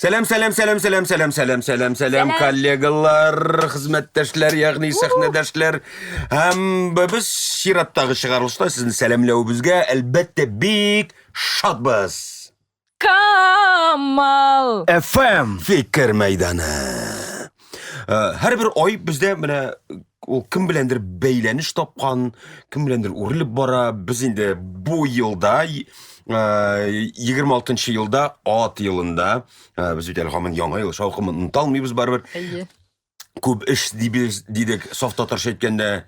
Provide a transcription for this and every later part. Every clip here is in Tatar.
Сәлам, сәлам, сәлам, сәлам, сәлам, сәлам, сәлам, сәлам, коллегалар, хезмәттәшләр, ягъни сәхнәдәшләр. Һәм без чираттагы чыгарылышта сезне сәламләвебезгә, әлбәттә, бик шатбыз. Камал! FM фикер мәйданы. Һәрбер ай бездә менә ул кем беләндер бәйләнеш тапкан, кем беләндер үрелеп бара. Без инде бу елда, 26 елда, ат елында, без бит әле һаман яңа ел шаукымын оныта алмыйбыз барыбер. Әйе. Күп эш дибез, дидек, саф татарча әйткәндә,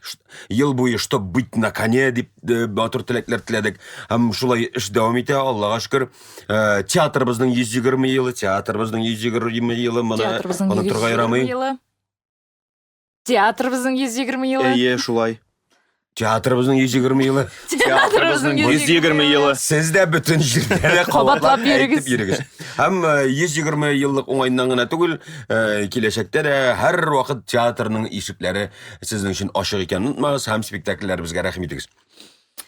ел буе чтоб быть на коне дип батыр теләкләр теләдек. Һәм шулай эш дәвам итә, Аллага шөкер. Театрыбызның 120 елы, театрыбызның 120 елы, моны Театрыбызның онытырга 120 ярамый. елы. Театрыбызның 120 елы. Әйе, шулай. Театрыбызның 120 елы. Театрыбызның 120 елы. Сез дә бөтен җирдә дә Кабатлап йөрегез. әйтеп йөрегез. Һәм 120 еллык уңаеннан гына түгел, киләчәктә дә һәрвакыт театрның ишекләре сезнең өчен ачык икәнен онытмагыз һәм спектакльләребезгә рәхим итегез.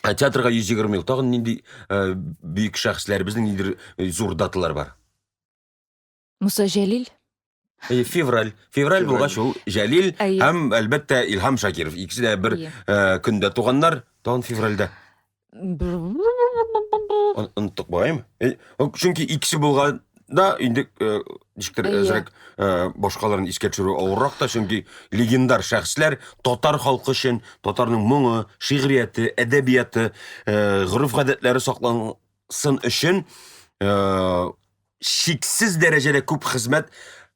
Ә театрга 120 ел тагын нинди бөек шәхесләребезнең ниндидер зур даталар бар? Муса Җәлил. Февраль. Февраль булгач ул Җәлил һәм әлбәттә Илһам Шакиров. Икесе дә бер көндә туганнар. Тагын февральдә. Оныттык бугаймы? Чөнки икесе булганда инде ничектер әзрәк башкаларын искә төшерү авыррак та, чөнки легендар шәхесләр татар халкы өчен татарның моңы, шигърияте, әдәбияты, гореф-гадәтләре саклансын өчен чиксез дәрәҗәдә күп хезмәт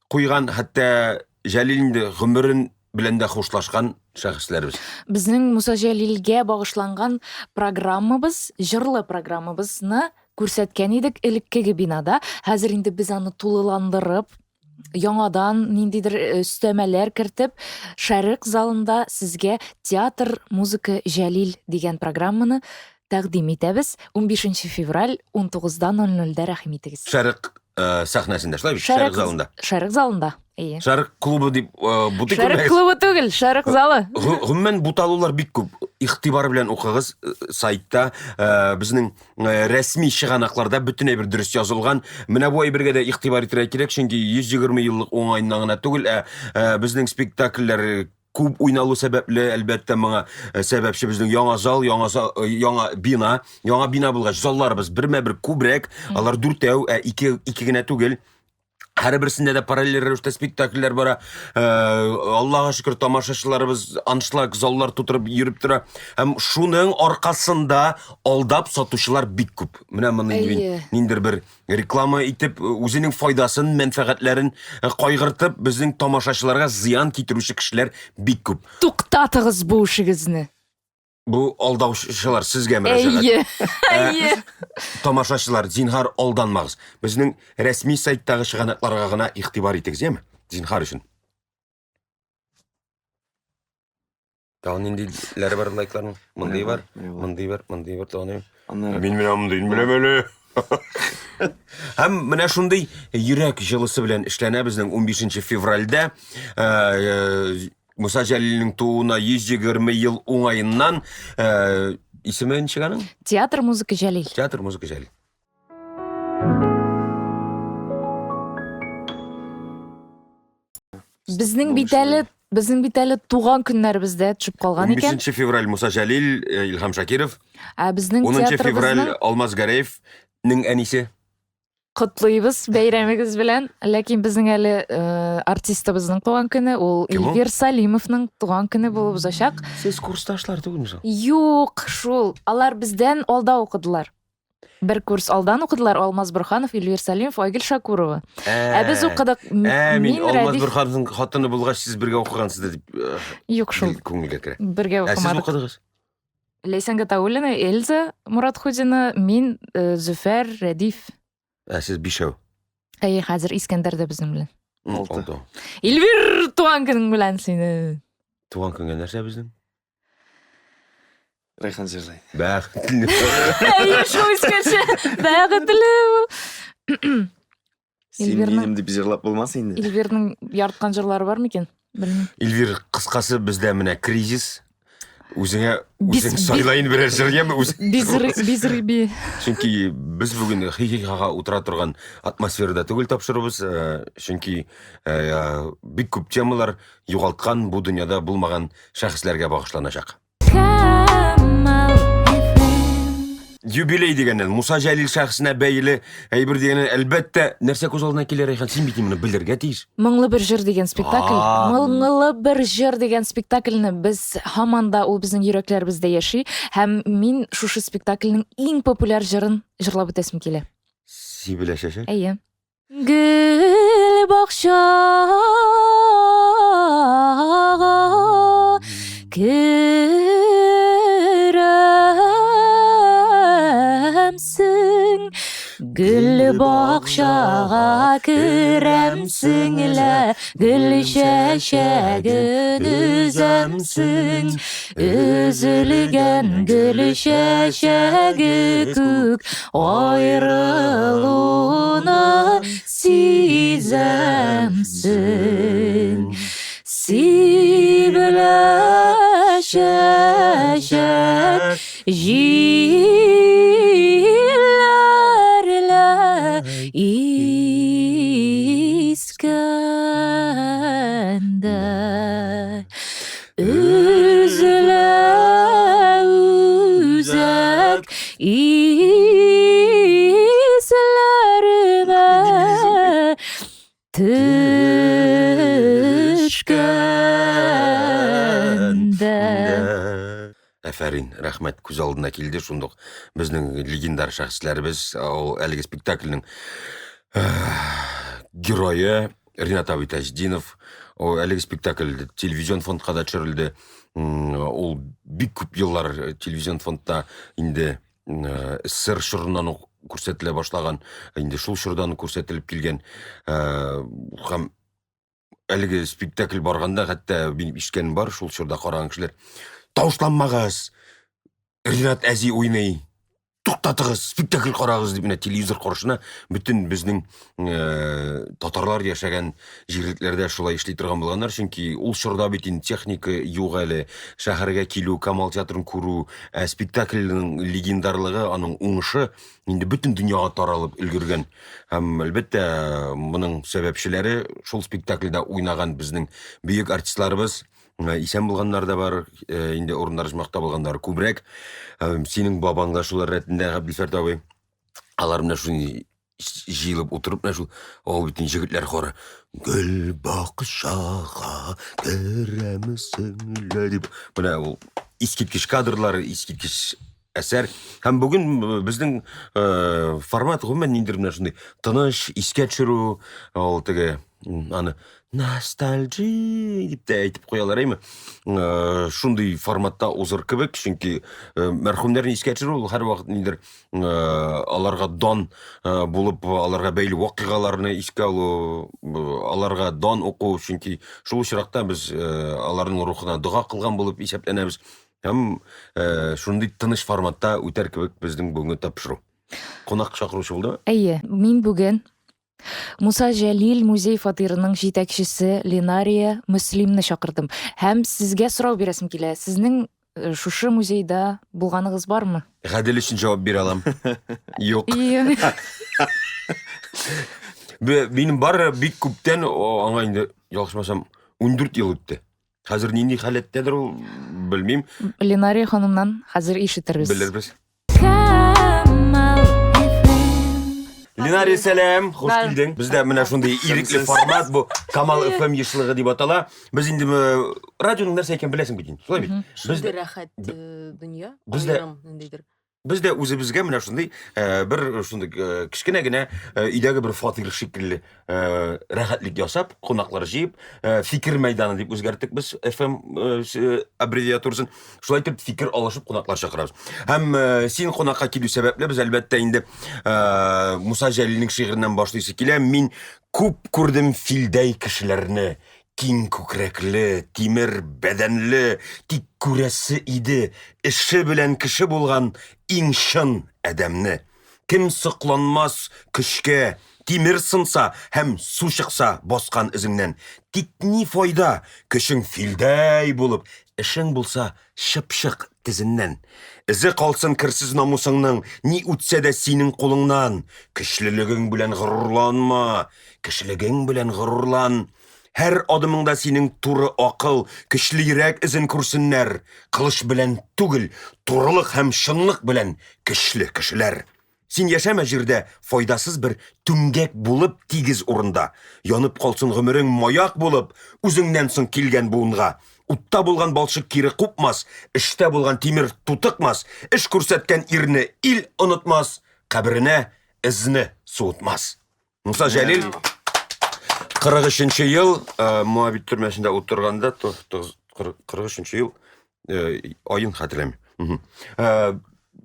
куйган, хәтта Җәлил инде гомерен белән дә хушлашкан шәхесләребез. Безнең Муса Җәлилгә багышланган программабыз, җырлы программабызны күрсәткән идек элеккеге бинада. Хәзер инде без аны тулыландырып, яңадан ниндидер өстәмәләр кертеп, Шәрык залында сезгә Театр, музыка, Җәлил дигән программаны тәкъдим итәбез. 15 февраль 19:00-дә рәхим итегез. Шәрык сәхнәсендә, шулай бит? Шәрык залында. Шәрык залында. Әйе. Шәрык клубы дип бутый Шәрык клубы түгел, Шәрык залы. Гомумән буталулар бик күп. Игътибар белән укыгыз сайтта безнең рәсми чыганакларда бөтен әйбер дөрес язылган. Менә бу әйбергә дә игътибар итәргә кирәк, чөнки 120 еллык уңаеннан гына түгел, ә безнең спектакльләр күп уйналу сәбәпле, әлбәттә, моңа сәбәпче безнең яңа зал, яңа зал, яңа бина, яңа бина булгач, залларыбыз бермә-бер күбрәк, алар дүртәү, ә ике, ике генә түгел. Һәрберсендә дә параллель рәвештә спектакльләр бара. Аллага шөкер, тамашачыларыбыз аншлаг заллар тутырып йөреп тора. Һәм шуның аркасында алдап сатучылар бик күп. Менә моны мин ниндидер бер реклама итеп, үзенең файдасын, мәнфәгатьләрен кайгыртып, безнең тамашачыларга зыян китерүче кешеләр бик күп. Туктатыгыз бу эшегезне. Бу алдаучылар сезгә мөрәҗәгать. Әйе. Әйе. Тамашачылар, зинһар алданмагыз. Безнең рәсми сайттагы чыганакларга гына игътибар итегез, яме? Зинһар өчен. Тагын ниндиләре бар лайкларның? Мондый бар, мондый бар, мондый бар, тагын. Мин менә мондыйны беләм әле. Һәм менә шундый йөрәк җылысы белән эшләнә безнең 15 февральдә. Муса Җәлилнең тууына 120 ел уңаеннан исеме ничек аның? Театр музыка Җәлил. Театр музыка Җәлил. Безнең бит әле безнең бит әле туган көннәребез дә төшеп калган икән. 15 февраль Муса Җәлил, Илһам Шакиров. Ә безнең 10 февраль Алмаз Гәрәевнең әнисе. Котлыйбыз бәйрәмегез белән. Ләкин безнең әле артистыбызның туган көне, ул Эльвир Салимовның туган көне булып узачак. Сез курсташлар түгелме соң? Юк, шул. Алар бездән алда укыдылар. Бер курс алдан укыдылар Алмаз Борһанов, Эльвир Салимов, Айгөл Шакурова. Ә без укыдык. Мин Алмаз Борһановның хатыны булгач, сез бергә укыгансыз дип. Юк шул. Күңелгә керә. Бергә укымадык. Ә сез укыдыгыз? Ләйсән Гатауллина, Эльза Муратхудина, мин, Зөфәр, Рәдиф. Ә сез бишәү. Әйе, хәзер Искәндәр дә безнең белән. Алты. Эльвир, туган көнең белән сине. Туган көнгә нәрсә безнең? Рәйхан җырлый. Бәхетле. Әйе, шул искәчә. Бәхетле. Син минем дип җырлап булмас инде. Эльвирның яраткан җырлары бар микән? Белмим. Эльвир, кыскасы бездә менә кризис. Үзеңә үзең сайлайын берәр җыр, яме үзең. Без рыби. Чөнки без бүген хи-хи-ха утыра торган атмосферада түгел тапшыруыбыз, чөнки бик күп темалар югалткан, бу дөньяда булмаган шәхесләргә багышланачак. Камал FM. Юбилей дигәннән, Муса Җәлил шәхесенә бәйле әйбер дигәннән, әлбәттә, нәрсә күз алдына килә, Рәйхан? Син бит моны белергә тиеш. Моңлы бер җыр дигән спектакль. А. Моңлы бер җыр дигән спектакльне без һаман да ул безнең йөрәкләребездә яши һәм мин шушы спектакльнең иң популяр җырын җырлап үтәсем килә. Сибелә чәчәк. Әйе. Гөл бакчага керәмсең, гөл бакчага керәмсең лә, гөл чәчәген өзәмсең, өзелгән гөл чәчәге күк аерылуны сизәмсең. Сибелә чәчәк җилләрлә искәндә өзелә үзәк исләремә төшкәндә. Әфәрин, рәхмәт, күз алдына килде шундук безнең легендар шәхесләребез, ул әлеге спектакльнең герое Ринат абый Таҗетдинов. Ул әлеге спектакль телевизион фондка да төшерелде. Ул бик күп еллар телевизион фондта инде СССР чорыннан ук күрсәтелә башлаган, инде шул чордан күрсәтелеп килгән. Һәм әлеге спектакль барганда, хәтта минем ишеткәнем бар, шул чорда караган кешеләр: "Тавышланмагыз! Ринат әзи уйный! Туктатыгыз, спектакль карагыз!" дип, менә телевизор каршына бөтен безнең татарлар яшәгән җирлекләрдә шулай эшли торган булганнар, чөнки ул чорда бит инде техника юк әле, шәһәргә килү, Камал театрын күрү, ә спектакльнең легендарлыгы, аның уңышы инде бөтен дөньяга таралып өлгергән. Һәм, әлбәттә, моның сәбәпчеләре шул спектакльдә уйнаган безнең бөек артистларыбыз, исән булганнар да бар, инде урыннар оҗмахта булганнар күбрәк. Синең бабаң да шулар рәтендә, Габделфәрт абый. Алар менә шуны җыелып утырып, менә шул авыл бит инде җегетләр хоры. Гөл бакчага керәмсең лә дип. Менә ул искиткеч кадрлар, искиткеч әсәр. Һәм бүген безнең формат гомумән ниндидер менә шундый тыныч, искә төшерү, ул теге аны ностальжи дип тә әйтеп куялар, әйме? Шундый форматта узыр кебек, чөнки мәрхүмнәрне искә төшерү ул һәрвакыт ниндидер аларга дан булып, аларга бәйле вакыйгаларны искә алу, аларга дан уку, чөнки шул очракта без аларның рухына дога кылган булып исәпләнәбез. Һәм шундый тыныч форматта үтәр кебек безнең бүгенге тапшыру. Кунак чакыручы булдымы? Әйе, мин бүген Муса Җәлил музей фатирының җитәкчесе Ленария Мөслимне чакырдым. Һәм сезгә сорау бирәсем килә. Сезнең шушы музейда булганыгыз бармы? Гадел өчен җавап бирә алам. Юк. Минем бар бик күптән, аңа инде ялгышмасам, 14 ел үтте. Хәзер нинди халәттәдер ул, белмим. Ленария ханымнан хәзер ишетербез. Белербез. Ленария, сәлам, хуш килдең. Бездә менә шундый ирекле формат бу Камал FM ешлыгы дип атала. Без инде радионың нәрсә икәнен беләсең бит инде. Шулай бит. Без рәхәт дөнья, аерым ниндидер. Без дә үзебезгә менә шундый бер шундый кечкенә генә өйдәге бер фатир шикелле рәхәтлек ясап, кунаклар җыеп, фикер мәйданы дип үзгәрттек без FM аббревиатурасын. Шулай итеп фикер алышып кунаклар чакырабыз. Һәм син кунакка килү сәбәпле без әлбәттә инде Муса Җәлилнең шигыреннән башлыйсы килә. Мин күп күрдем филдәй кешеләрне, киң күкрәкле, тимер бәдәнле, тик күрәсе иде, эше белән кеше булган иң чын адәмне. Кем сокланмас көчкә, тимер сынса һәм су чыкса баскан эзеңнән. Тик ни файда, көчең филдәй булып, Эшең булса, чыпчык тезеннән. Эзе калсын керсез намусыңның, ни үтсә дә синең кулыңнан. Көчлелегең белән горурланма, кешелегең белән горурлан. Һәр адымыңда синең туры акыл, көчле йөрәк эзен күрсеннәр. Кылыч белән түгел, турылык һәм чынлык белән көчле кешеләр. Син яшәмә җирдә файдасыз бер түмгәк булып тигез урында. Янып калсын гомерең маяк булып, үзеңнән соң килгән буынга. Утта булган балчык кире купмас, эштә булган тимер тутыкмас, эш күрсәткән ирне ил онытмас, каберенә эзне суытмас. Муса Җәлил 43 ел э, Моабит төрмәсендә утырганда 43 ел э, аен хәтерләмим. Э,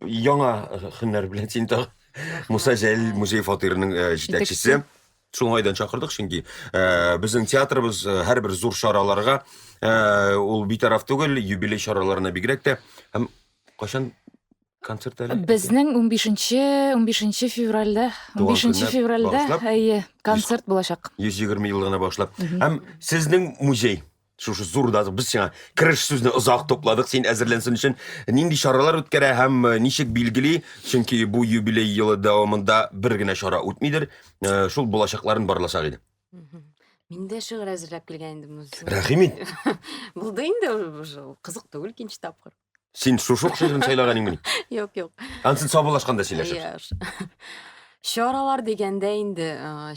яңа һөнәр белән син тагы Муса Җәлил музей фатирының җитәкчесе. Шул уңайдан чакырдык, чөнки безнең театрыбыз һәрбер зур чараларга ул битараф түгел, юбилей чараларына бигрәк тә. Һәм кайчан концерт әле? Безнең 15 15 февральдә, 15 февральдә, әйе, концерт булачак. 120 еллыгына багышлап. Һәм сезнең музей шушы зур да без сиңа кереш сүзне озак тупладык, син әзерләнсен өчен. Нинди чаралар үткәрә һәм э, ничек билгели? Чөнки бу юбилей елы дәвамында бер генә чара үтмидер. Э, шул булачакларын барласак иде. Мин дә шигырь әзерләп килгән идем. Рәхим ит. Булды инде уже, кызык түгел икенче тапкыр. Син шушы ук шигырен сайлаган идеңмени? Юк, юк. Ансын саубуллашканда сөйләшербез. Чаралар дигәндә инде,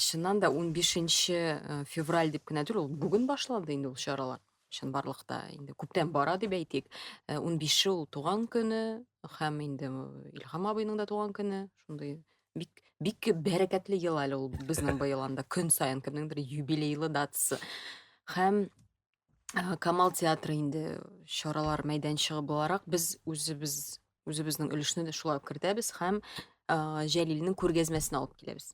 чыннан да 15 февраль дип кенә түгел, ул бүген башланды инде ул чаралар. Чынбарлыкта инде күптән бара дип әйтик. 15-е ул туган көне һәм инде Илһам абыйның да туган көне. Шундый бик бик бәрәкәтле ел әле ул безнең быел анда көн саен кемнеңдер юбилейлы датасы. Һәм Камал театры инде чаралар мәйданчыгы буларак без үзебез үзебезнең өлешне дә шулай ук кертәбез һәм Җәлилнең күргәзмәсен алып киләбез.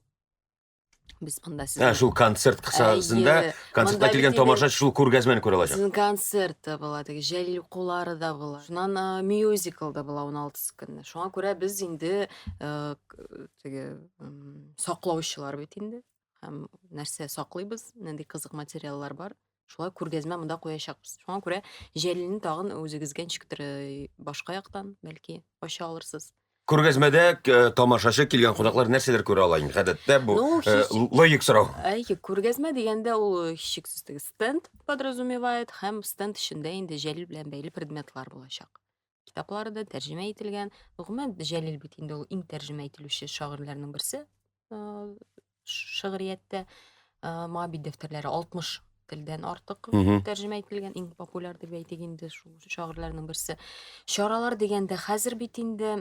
Без монда сезнең шул концерт кысасында концертка килгән тамашачы шул күргәзмәне күрә алачак. Сезнең концерт та була, теге Җәлил укулары да була. Шуннан мюзикл да була 16 көнне. Шуңа күрә без инде теге саклаучылар бит инде. Һәм нәрсә саклыйбыз, нинди кызык материаллар бар. Шулай күргәзмә монда куячакбыз. Шуңа күрә Җәлилне тагын үзегезгә ничектер э, башка яктан бәлки ача алырсыз. Күргәзмәдә э, тамашачы килгән кунаклар нәрсәләр күрә ала инде? Гадәттә бу ну, э, һич... логик сорау. Әйе, күргәзмә дигәндә ул һичшиксез теге стенд подразумевает һәм стенд эчендә инде Җәлил белән бәйле предметлар булачак. Китаплары да тәрҗемә ителгән. Гомумән, Җәлил бит инде ул иң тәрҗемә ителүче шагыйрьләрнең берсе. Шигърияттә Моабит дәфтәрләре 60 телдән артык тәрҗемә ителгән, иң популяр дип әйтик инде шул шагыйрьләрнең берсе. Чаралар дигәндә хәзер бит инде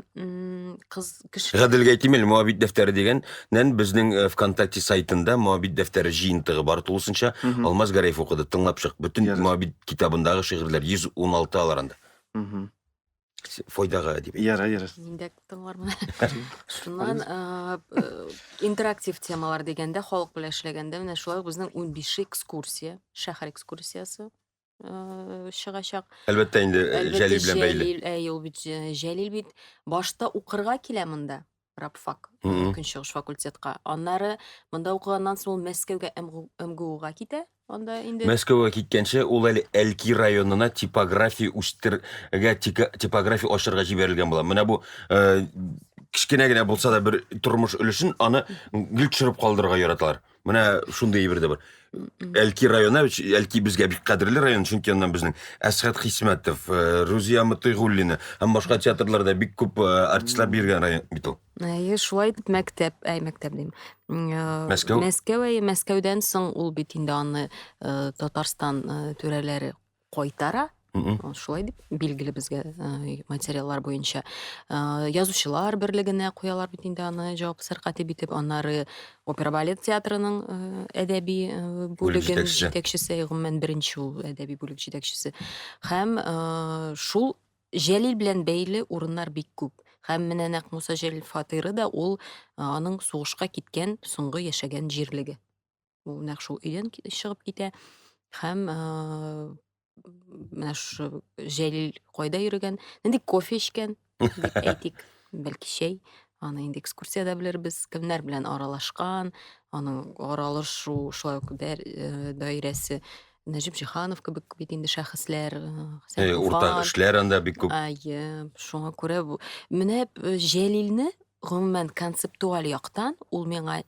кыз кеше Гаделгә әйтим әле, Моабит дәфтәре дигән нән безнең э, ВКонтакте сайтында Моабит дәфтәре җыентыгы бар тулысынча. Алмаз Гәрәев укыды, тыңлап чык. Бөтен Моабит китабындагы шигырьләр 116 алар анда. Файдага дип. Яра, яра. Мин дә тыңлармын. Шуннан э, интерактив темалар дигәндә, халык белән эшләгәндә, менә шулай ук безнең 15 экскурсия, шәһәр экскурсиясе чыгачак. Әлбәттә инде Җәлил белән бәйле. Әй, ул бит Җәлил бит башта укырга килә монда. Рабфак, Көнчыгыш факультетка. Аннары монда укыганнан соң ул Мәскәүгә МГУга китә. Анда инде Мәскәүгә киткәнче ул әле Әлки районына типография үстергә, типография ачырга җибәрелгән була. Менә бу э, кечкенә генә булса да бер тормыш өлешен аны гел төшереп калдырырга яраталар. Менә шундый әйбер дә бар. Әлки районы, Әлки безгә бик кадерле район, чөнки аннан безнең Әсхәт Хисмәтов, э, Рузия Мотыйгуллина һәм башка театрларда бик күп э, артистлар биргән район бит ул. Әйе, шулай итеп мәктәп, әй, мәктәп дим. Э, Мәскәү. Мәскәү, әйе, Мәскәүдән соң ул бит инде аны Татарстан түрәләре кайтара. Шулай дип билгеле безгә материаллар буенча. Язучылар берлегенә куялар бит инде аны җаваплы сәркатип итеп, аннары опера балет театрының әдәби бүлеген җитәкчесе, гомумән беренче ул әдәби бүлек җитәкчесе. Һәм шул Җәлил белән бәйле урыннар бик күп. Һәм менә нәкъ Муса Җәлил фатиры да ул аның сугышка киткән соңгы яшәгән җирлеге. Ул нәкъ шул өйдән чыгып китә һәм менә шушы Җәлил кайда йөргән, нинди кофе эчкән дип әйтик, бәлки чәй. Аны инде экскурсиядә белербез, кемнәр белән аралашкан, аның аралашу шулай ук даирәсе. Нәҗип Җиһанов кебек бит инде шәхесләр, Хәсән Туфан. Уртак эшләр анда бик күп. Әйе, шуңа күрә бу менә Җәлилне гомумән концептуаль яктан ул миңа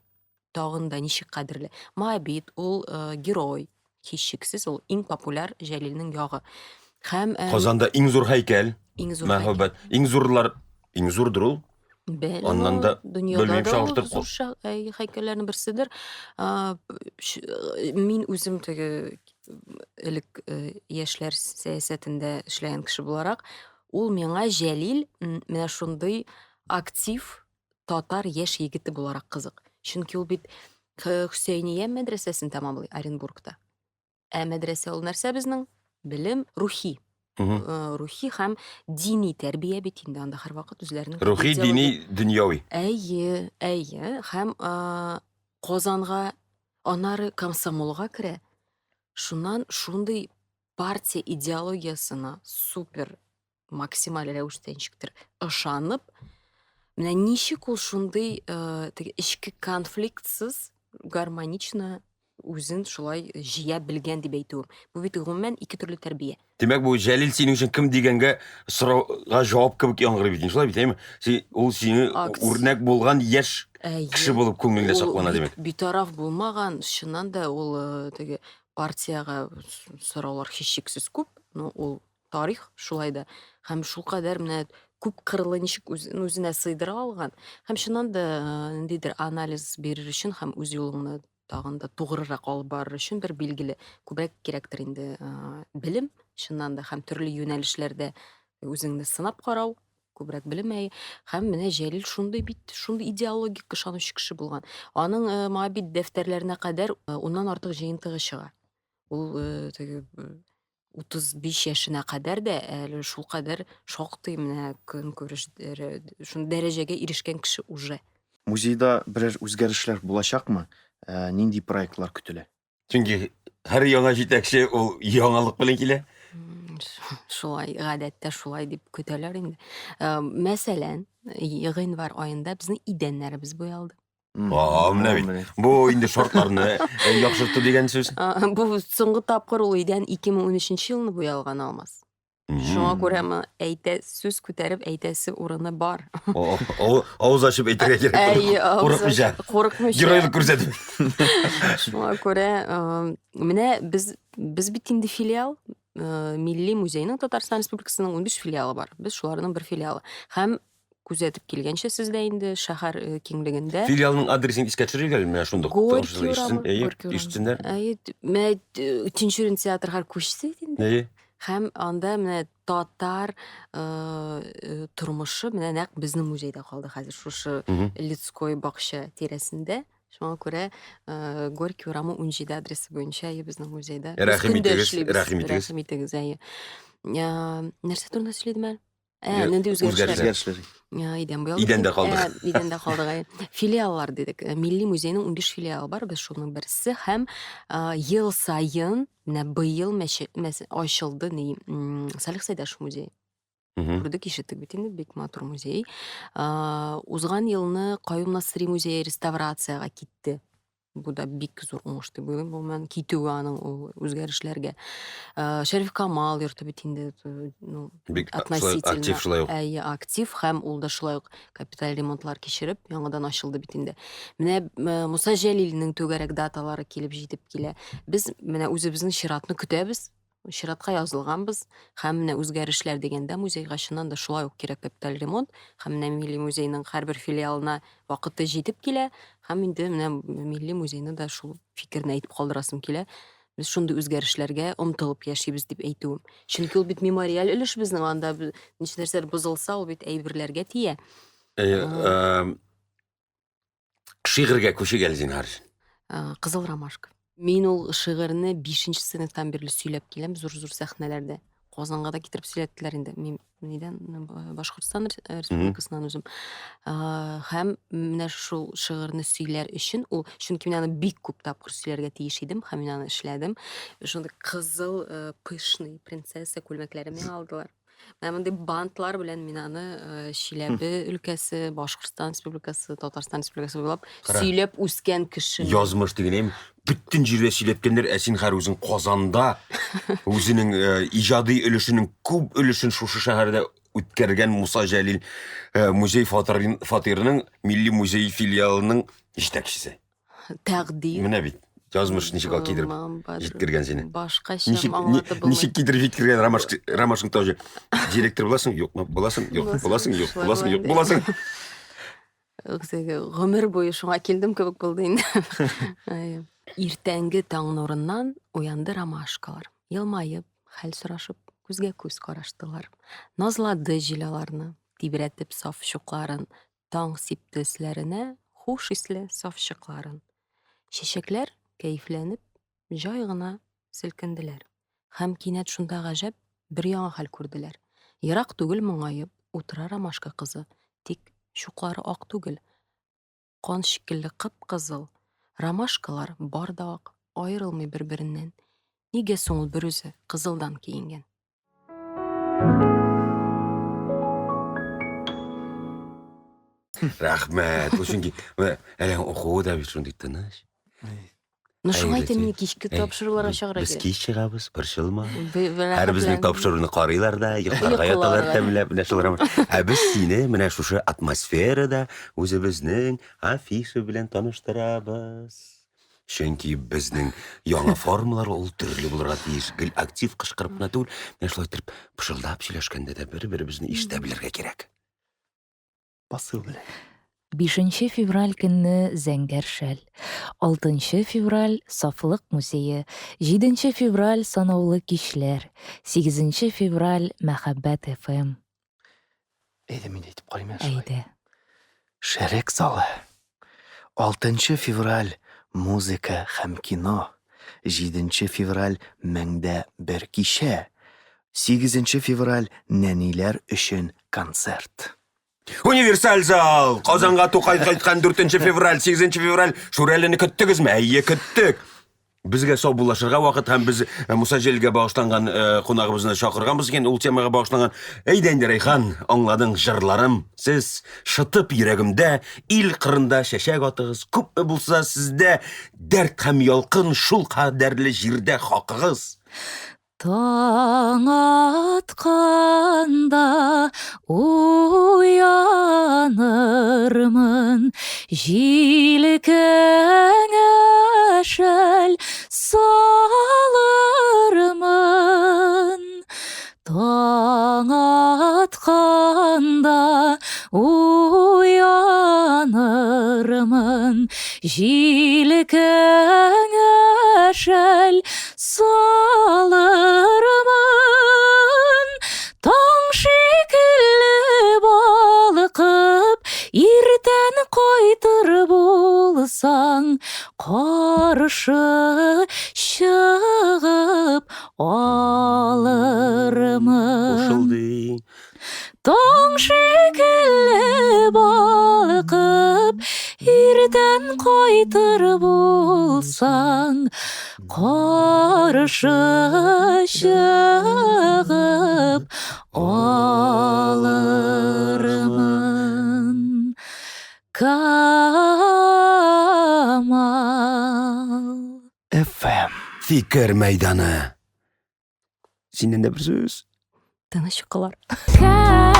тагын да ничек кадерле. Моабит ул герой, һичшиксез ул иң популяр Җәлилнең ягы. Һәм Казанда иң зур һәйкәл. Иң зур мәһабәт. Иң зурлар, иң зурдыр ул. Бәлки, Аннан да дөньяда да ул зур һәйкәлләрнең берседер. Мин үзем теге элек яшьләр сәясәтендә эшләгән кеше буларак, ул миңа Җәлил менә шундый актив татар яшь егете буларак кызык. Чөнки ул бит Хөсәйния мәдрәсәсен тәмамлый Оренбургта. Ә мәдрәсә ул нәрсә безнең? Белем, рухи. Рухи һәм дини тәрбия бит инде анда һәрвакыт үзләренең рухи, дини, дөньяви. Әйе, әйе. Һәм Казанга, аннары комсомолга керә. Шуннан шундый партия идеологиясенә супер максималь рәвештә ничектер ышанып, менә ничек ул шундый э, теге эчке конфликтсыз гармонично үзен шулай җыя белгән дип әйтүем. Бу бит гомумән ике төрле тәрбия. Димәк, бу Җәлил синең өчен кем дигәнгә сорауга җавап кебек яңгырый бит. Шулай бит, әйме? Син ул сине үрнәк булган яшь кеше булып күңелеңдә саклана, димәк. Битараф булмаган, чыннан да ул э, теге партиягә сораулар һичшиксез күп, но ул тарих шулай да һәм шулкадәр менә күп кырлы ничек үзен үзенә сыйдыра алган һәм чыннан да э, ниндидер анализ бирер өчен һәм үз юлыңны тагын да тугрырак алып барыр өчен бер билгеле күбрәк кирәктер инде э, белем чыннан да һәм төрле юнәлешләрдә үзеңне сынап карау күбрәк белем әйе һәм менә Җәлил шундый бит шундый идеологик ышанучы кеше булган аның э, Моабит дәфтәрләренә кадәр уннан артык җыентыгы чыга ул теге 35 яшенә кадәр дә әле шулкадәр шактый менә көнкүреш шундый дәрәҗәгә ирешкән кеше уже. Музейда берәр үзгәрешләр булачакмы? Ә, нинди проектлар көтелә? Чөнки һәр яңа җитәкче ул яңалык белән килә. Шулай, гадәттә шулай дип көтәләр инде. Ә, мәсәлән, гыйнвар аенда безнең идәннәребез буялды. А, менә бит. Бу инде шартларны э, яхшырту дигән сүз. Бу соңгы тапкыр ул идән 2013 елны буялган Алмаз. Шуңа күрә моны әйтә, сүз күтәреп әйтәсе урыны бар. Авыз ачып әйтергә кирәк. Әйе, курыкмыйча. Курыкмыйча. Геройлык күрсәтеп. Шуңа күрә менә без без бит инде филиал э, Милли музейның Татарстан Республикасының 15 филиалы бар. Без шуларның бер филиалы. Һәм күзәтеп килгәнчә сездә инде шәһәр э, киңлегендә. Филиалның адресын искә төшерик әле, менә шундук. Горький урамы. Әйе, ишетсеннәр. Әйе, менә э, Тинчурин театры хәл күчте инде. Әйе. Һәм анда менә татар э, тормышы менә нәкъ безнең музейда калды хәзер шушы Людской бакча тирәсендә. Шуңа күрә Горький урамы 17 адресы буенча әйе безнең музейда. Рәхим итегез, рәхим итегез. Рәхим итегез, әйе. Нәрсә турында сөйләдем әле? Ә, нинди үзгәрешләр? Үзгәрешләр. Идән буялды. Идәндә калдык. Ә, идәндә калдык. Ә. Филиаллар дидек. Э, Милли музейның 15 филиалы бар, без шуның берсе һәм ел саен менә быел ачылды ни Салих Сәйдәшев музее. Күрдек, ишеттек бит инде, бик матур музей. Узган елны Каюм Насыйри музее реставрациягә китте. Бу да бик зур уңыш дип уйлыйм. Гомумән, китүе аның ул үзгәрешләргә. Э, Шәриф Камал йорты бит инде, э, ну, бик относительно актив шулай ук. Әйе, актив һәм ул да шулай ук капиталь ремонтлар кичереп, яңадан ачылды бит инде. Менә э, Муса Җәлилнең түгәрәк даталары килеп җитеп килә. Без менә үзебезнең чиратны көтәбез. Чиратка язылганбыз һәм менә үзгәрешләр дигәндә музейга чыннан да шулай ук кирәк капиталь ремонт һәм менә Милли музейның һәрбер филиалына вакыты җитеп килә һәм инде менә Милли музейны да шул фикерне әйтеп калдырасым килә. Без шундый үзгәрешләргә омтылып яшибез дип әйтүем. Чөнки ул бит мемориаль өлеш безнең анда ничә нәрсәләр бозылса, ул бит әйберләргә тия. Э, Шигырьгә күчик әле, зинһар өчен. Кызыл ромашка. Мин ул шигырьне 5 сыйныфтан бирле сөйләп киләм, зур-зур сәхнәләрдә. Казанга да китереп сөйләттеләр инде. Мин нидән Башкортстан Республикасыннан үзем. Һәм менә шул шигырьне сөйләр өчен ул, чөнки мин аны бик күп тапкыр сөйләргә тиеш идем һәм мин аны эшләдем. Шундый кызыл пышный принцесса күлмәкләре миңа алдылар. Менә мондый бантлар белән мин аны э, Чиләбе өлкәсе, Башкортстан Республикасы, Татарстан Республикасы буйлап Кара. сөйләп үскән кеше. Язмыш дигәнем, бөтен җирдә сөйләткәннәр, ә син хәзер үзең Казанда үзенең э, иҗади өлешенең күп өлешен шушы шәһәрдә үткәргән Муса Җәлил э, музей фатирын- фатирының Милли музей филиалының җитәкчесе. Тәкъдир. Менә бит язмыш ничек ал кидереп җиткергән сине. Башкача Ничек, ни- аңлатып булмый. ничек кидереп җиткергән Ромаш, Ромашың тоже. Директор буласың, юкмы? Буласың, юк, буласың, юк, Шулай буласың, юк, була буласың. Теге Гомер буе шуңа килдем кебек булды инде. Әйе. Иртәнге таң нурыннан уянды ромашкалар. Елмаеп, хәл сорашып, күзгә күз караштылар. Назлады җил аларны, тибрәтеп саф чукларын, таң сипте өсләренә хуш исле саф чыкларын. Чәчәкләр кәефләнеп, җай гына селкенделәр. Һәм кинәт шунда гаҗәп бер яңа хәл күрделәр. Ерак түгел моңаеп утыра ромашка кызы, тик чуклары ак түгел, кан шикелле кып-кызыл. Ромашкалар бар да ак, аерылмый бер-береннән. Нигә соң ул берүзе кызылдан киенгән? Рәхмәт. Ул чөнки менә әле укуы да бит шундый тыныч. Ну шуңа Әйе, әйтәм, мине кичке Әй, тапшыруларга чакыра Без кирәк. кич чыгабыз, борчылма. Бе- бе- Һәр безнең рәхәтләнеп. тапшыруны карыйлар да, йокларга Йокылар яталар да. тәмләп, менә шул роман. Ә без сине менә шушы атмосферада үзебезнең афиша белән таныштырабыз. Чөнки безнең яңа формалар ул төрле булырга тиеш. Гел актив кычкырып кына түгел, менә шулай итеп пышылдап сөйләшкәндә дә бер-беребезне ишетә белергә кирәк. Посыл белән. 5 февраль көнне Зәңгәр шәл, 6 февраль Сафлык музее, 7 февраль Санаулы кичләр, 8 февраль Мәхәббәт FM. Әйдә, мин дә әйтеп карыйм әле шулай. Әйдә. Шәрек залы. 6 февраль музыка һәм кино. 7 февраль меңдә бер кичә. 8 февраль нәниләр өчен концерт. Универсаль зал! Казанга Тукай кайткан 4 февраль, 8 февраль. Шүрәлене көттегезме? Әйе, көттек. Безгә саубуллашырга вакыт һәм без э, Муса Җәлилгә багышланган э, кунагыбызны чакырганбыз икән, ул темага багышланган. Әйдә инде, Рәйхан, аңладың җырларым. Сез шытып йөрәгемдә, ил кырында чәчәк атыгыз. Күпме булса сездә дәрт һәм ялкын, шул кадәрле җирдә хакыгыз. Таң атканда уянырмын, җилкәңә шәл салырмын. Таң атканда уянырмын, җилкәңә шәл салырмын. Таң шикелле балкып, иртән кайтыр булсаң, каршы чыгып алырмын. Кушылды. Таң шикелле балкып, иртән кайтыр булсаң, каршы чыгып алырмын. Камал. FM. Фикер мәйданы. Синнән дә бер сүз. Тыныч йокылар. Камал.